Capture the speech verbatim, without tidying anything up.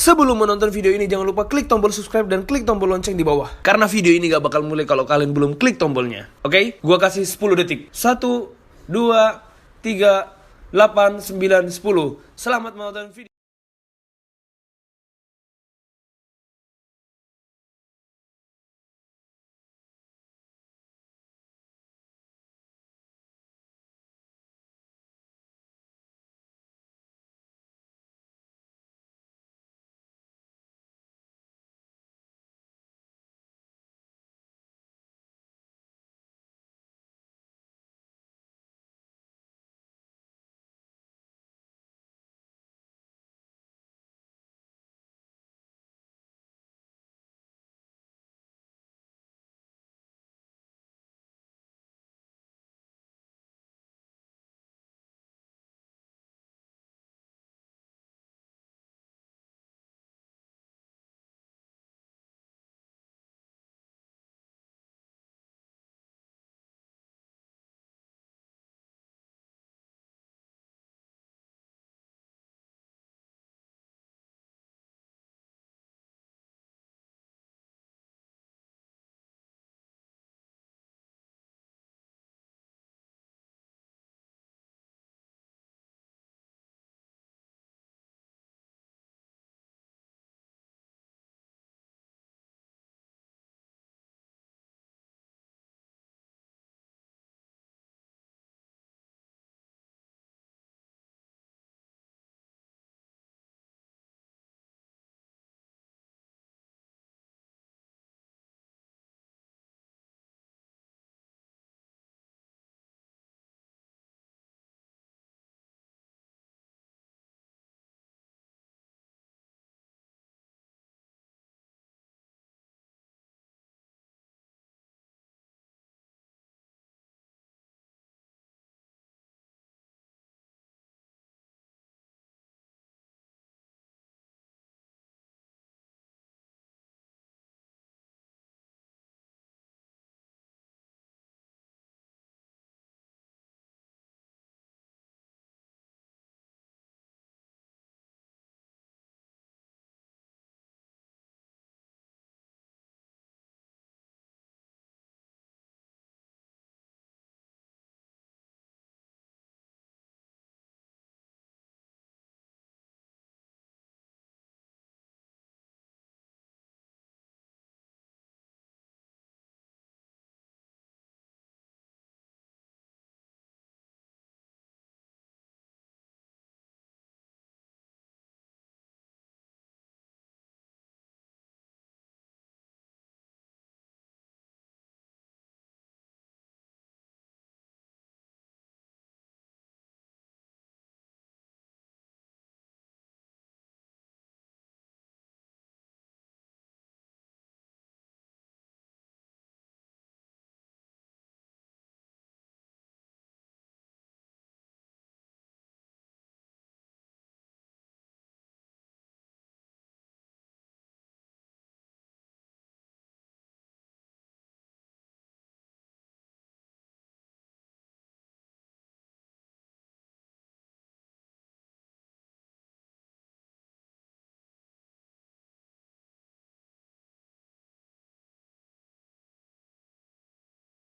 Sebelum menonton video ini, jangan lupa klik tombol subscribe dan klik tombol lonceng di bawah. Karena video ini gak bakal mulai kalau kalian belum klik tombolnya. Oke? Gua kasih sepuluh detik. Satu, dua, tiga, delapan, sembilan, sepuluh. Selamat menonton video.